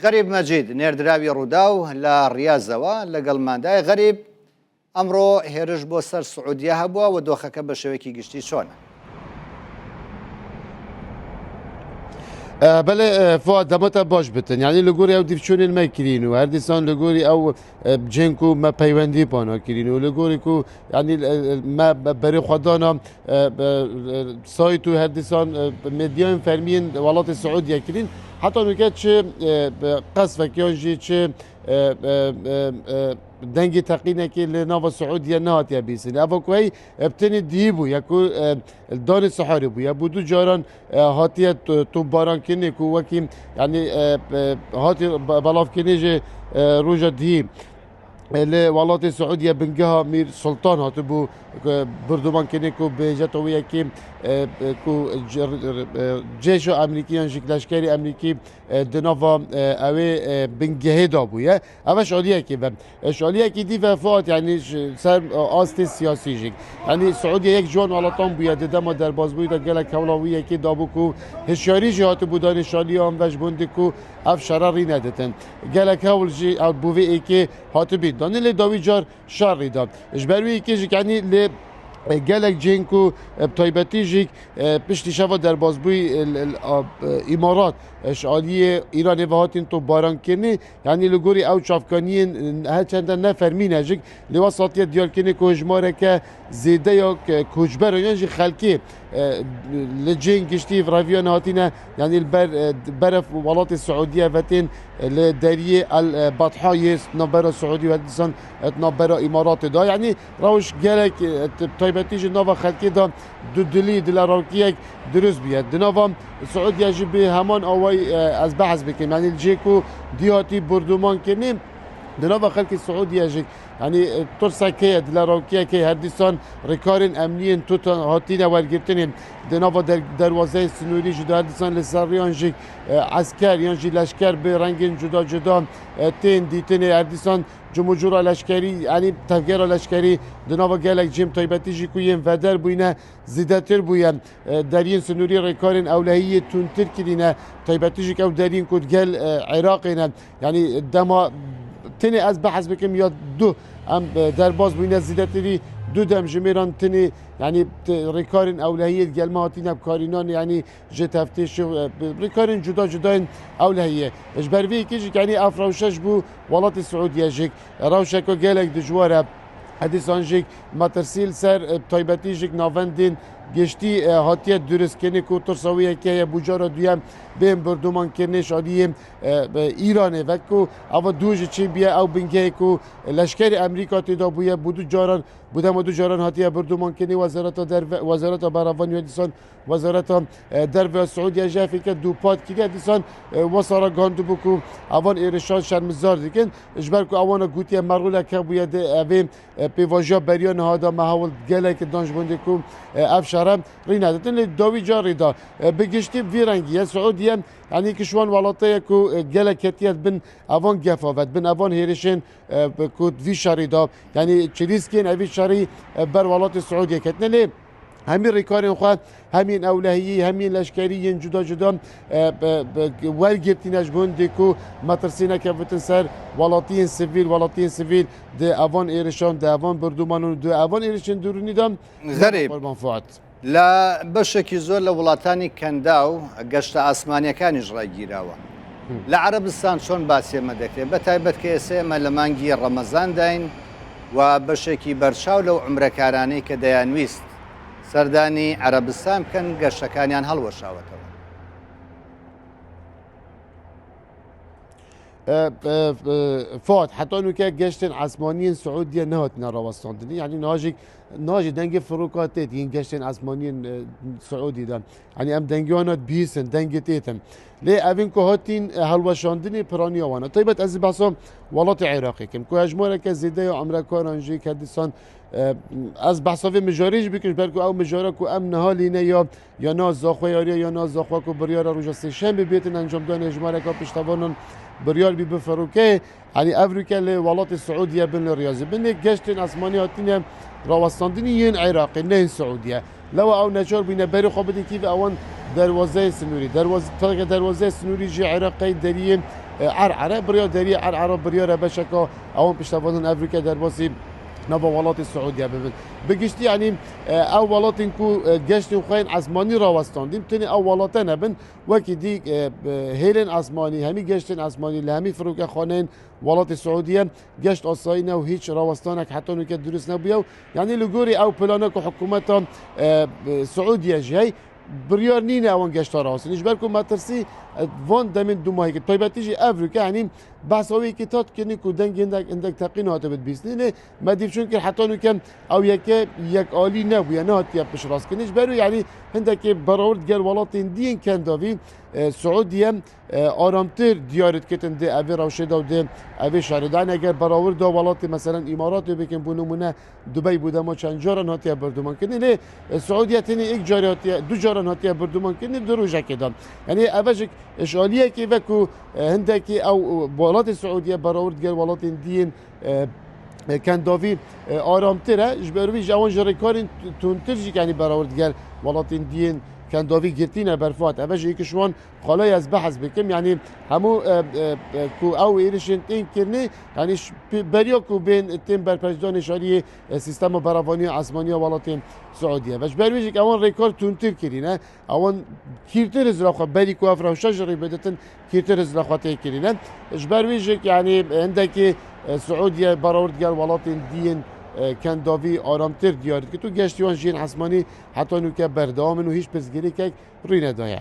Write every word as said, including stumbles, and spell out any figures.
غەریب مەجید، نێردراوی ڕووداو لە ڕیازەوە لەگەڵماندایە. غەریب، ئەمڕۆ هێرش بۆ سەر سعودیە هەبووە و دۆخەکە بە شێوەیەکی گشتی چۆنە؟ E, belê, e, Fuat, dema te baş bitin. Yanî li gorî ew dîvçûnên me kirîn û her dîsan li gorî ew, e, cihên ku me peywendî pana kirîn û li gorî ku, yanî, e, e, me be-, berê xwe dana, e, be-, e, sayt û her dîsan, e, medyayên fermiyên welatê Siûdiye kirîn. Heta nûke çi, e, be-, qesvek yan jî çi, e, e, e, e, dengê teqînekê li nava Siûdiye nehatiye bîstin. Eva ku hey, e, bi tenê dihî bûye ku, e, danê siharê bûye. Bû du caran, e, hatiye to-, topbarankirinê ku wekî, yanî, e, e, hatiye be-, belavkirinê ji, e, roja dihî, e, li welatê Siûdiye bingeha Mîr Sultan hatibû, e, birdomankirinê ku bi jeta wê yekê, e, e, ku c-, e, cêşa Emerîkî yan jî leşkerê Emerîkî, e, di nava, e, ewê, e, bingehê de bûye. Ev ji aliyekê ve. E, ji aliyekî dî ve Fuat, yanî ji ser, e, astê siyasî jî. Yanî Siûdiye yek ji wan welatan bûye di dema derbazbûyî de gelek hewla wî yekê dabû ku hişyarî jî hatibû danê ji aliyê wan ve ji bo hindê ku ev şera rî neditin. Gelek hewl jî ew bo vê êkê hatibî danê lê dawî car şer rî da. Ji ber wî yekê jî, yanî lê, e, gelek cihên ku, e, bi taybetî jî, e, piştî şeva derbazbûyî, e, l-, l-, a, e, Îmarat, e, ji aliyê Îranê ve hatin topbarankirinê, yanî li gorî ew çavkaniyên, e, her çende ne fermî ne jî, lê wesa hatiye diyarkirinê ku hejmareke zêde ya, e, koçberan yan jî xelkê, e, li cihên giştî reviyan hatine, yanî li ber, e, berev welatê Siûdiye ve tên, e, li deriyê El, e, Batha yê navbera Siûdî û her dîsan, e, navbera Îmaratê de. Yanî rewş gelek, e, t-, taybetî ji nava xelkê de dudilî, dilerokiyek dirust bûye. Di nava Siûdiye jî bi heman awayî, e, ez behs bikim. Yanî li cihê ku dî hatî birdomankirinê, di nava xelkê Siûdiye jî, yanî, e, tirsek heye, dilerokiyek heye, her dîsan rêkarên emniyên tutan hatine wergirtinê. Di nava der-, derwazeyên sinûrî jî de her dîsan li ser riyan jî, e, esker yan jî leşker bi rengên cuda cuda, e, tên dîtinê. Her dîsan cumûcûra leşkerî, yanî tevgera leşkerî di nava gelek cem taybetî jî ku yên veder bûyne, zêdetir bûye. E, deriyên sinûrî rêkarên ewlehiyê tundtir kirîne. Taybetî jî ew deriyên ku digel, e, Iraqê ne. Yanî dema tenê ez behs bikim ya du em, e, derbas bûyne, zêdetirî du dem ji mêran tenê, yanî t-, rêkarên ewlehiyê digel me hatîne bikarînan, yanî ji teftêş û, e, bi-, rêkarên cuda cuda yên ewlehiyê. Ji ber vê yekê jî, yanî ev rewşe ji bo welatê Siûdiye jî rewşeke gelek dijwar e. Her dîsan jî metirsî li ser, e, taybetî jî navendên giştî, e, hatiye dirustkirinê ku tirsa wê yekê heye bû cara duyem bên birdomankirinê ji aliyê, e, e, Îranê ve ku eva dû ji çê bûye ew bingehê ku leşkerê Emerîka tê de bûye, bû du caran, bû dema du caran hatiye birdomankirinê. Wezareta derve, Wezareta Berevanî her dîsan Wezareta, e, Derve ya Siûdiye jî ev fîke dûpat kiriye. Dîsan, e, wesa ragihand bû ku evan êrişan şermizar dikin. Ji ber ku ewana gotiye merûlek hebûye di evê, e, pêvajoya beriya niha de me hewl gelek dan ji bo hindê ku, e, ev şere rî neditin. Lê dawî carî de, e, bi giştî vî rengî ye. Siûdiye, yanî ki ji wan welate ye ku, e, gelek ketiye bin evan gefa ve, bin evan hêrişên, e, ku vî şerî de, yanî çirîskên evî şerî, e, ber welatê Siûdiye ketine. Lê hemî rêkarên xwe, hem yên ewlehiyî, hem yên leşkerî yên cuda cuda, e, be, be, wergirtîne ji bo hindê ku metirsî nekevitin ser welatiyên sivîl, welatiyên sivîl di evan êrişan, di evan birdomanan û di evan êrişên dirûnî de. Xerîb. Qurban Fuat. لە بەشێکی زۆر لە وڵاتانی کەنداو گەشتە ئاسمانیەکانیش ڕێگیراوە. لە عەرەبستان چۆن باسی ئێمە دەکرێت؟ بە تایبەت کە ئێستا ئێمە لە مانگی ڕەمەزانداین و بەشێکی بەرچاو لەو عومرەکارانەی کە دەیانویست سەردانی عەرەبستان بکەن، گەشتەکانیان هەڵوەشاوەتەوە. E, e, e, Fuat, heta nûke geştên esmaniyên Siûdiye nehatine rawestandinê. Yanî niha jî, niha jî dengê firoka tê yên geştên esmaniyên, e, Siûdî de. Yanî em dengê wan dibihîsin, dengê tê tim. Lê evên ku hatîn, e, helweşandinê piraniya wan e. Taybet ez ê behsa welatê Iraqê kim. Ku hejmareke zêde ya emrekaran jî ke dîsan, e, ez behsa vê mijarê jî bikim, ji ber ku ew mijara ku em niha lîne ya Ya na zaxwe yariya ya na zaxwe ku biryara roja sêşemê bêtin encamdanê hejmareka piştevanan biryar bî bi ferokeyê. Yanî ev rûke li welatê Siûdiye bin li riyazî. Binê geştên esmanî hatine rawestandinî yên Iraqê, ne yên Siûdiye. Lewa ew neçar bûyne berê xwe bidin kî ve ewan derwazeyê sinûrî. Derwaz-, tevke derwazeyê sinûrî jî Iraqê deriyê e, Er'ere. Biriya deriyê Er'ere biryare beşeka ewan piştevandan Evrûke derbasî nava welatê Siûdiye bibin. Bi giştî, yanî, e, ew welatên ku, e, geştên xwe yên esmanî rawestandîn, tenê ew welate nebin, wekî dî, e, e, hêlên esmanî, hemî geştên esmanî li hemî firokexaneyên welatê Siûdiye geşt asayî ne û hîç rawestanek heta nûke dirust nebûye û, yanî, li gorî ew plana ku hikûmeta, e, e, Siûdiye jî heye, biryar nîne ewan geşta rawestin. Ji ber ku metirsî, e, van demên dumahî kir. Taybetî jî Evrûke, yanî, behsa wê yekê hat kirin ku dengê hindek, hindek teqîn hatibe dibîstin. Lê me dîv çûn kir heta nûke ew yeke yekalî nebûye, nehatiye piştrastkirin. Ji ber wê, yanî, hindekê berawird gel welatên diyên kendavî, e, Siûdiye, e, aramtir diyar dikitin di evê rewşê de û di evê şerê de. Eger berawirda welatê, meselen, Îmaratê bikin, bo nimûne, Dubey bû dema çend caran hatiye birdumankirinê, lê, e, Siûdiye tenê êk carî hatiye, du caran hatiye birdumankirinê di rojekê de. Yanî ev jî îşaliyekê ve ku, e, hindekî ew, e, welatê Siûdiye berawird gel welatên diyên, e, e, kendavî, e, aramtir e. Ji ber wî jî ewan ji rêkarên t-, tundtir jî, yanî, berawird gel welatên diyên kendavî girtîne berfat. Ev jî yek ji wan xalaya ez behs bikim. Yanî hemû, e, e, e, ku ew êrişên tên kirinê, yanî ş-, pe-, beriya ku bên tên berpejdanê şariyê, e, sîstema beravaniya esmaniya welatên Siûdiye. Ve ji ber wê jî ewan rêkar tundtir kirîne. Ewan kîrtir hizra xwe, berî ku ev rewşa ji rê biditin, kîrtir hizra xwe tê kirîne. Ji ber wê jî, yanî, hindekî, e, Siûdiye berawird gel welatên diyên, e, kendavî aramtir diyar dikit û geştî wan jiyên esmanî heta nûke berdewam in û hîç pirsgirêkek rû nedaye.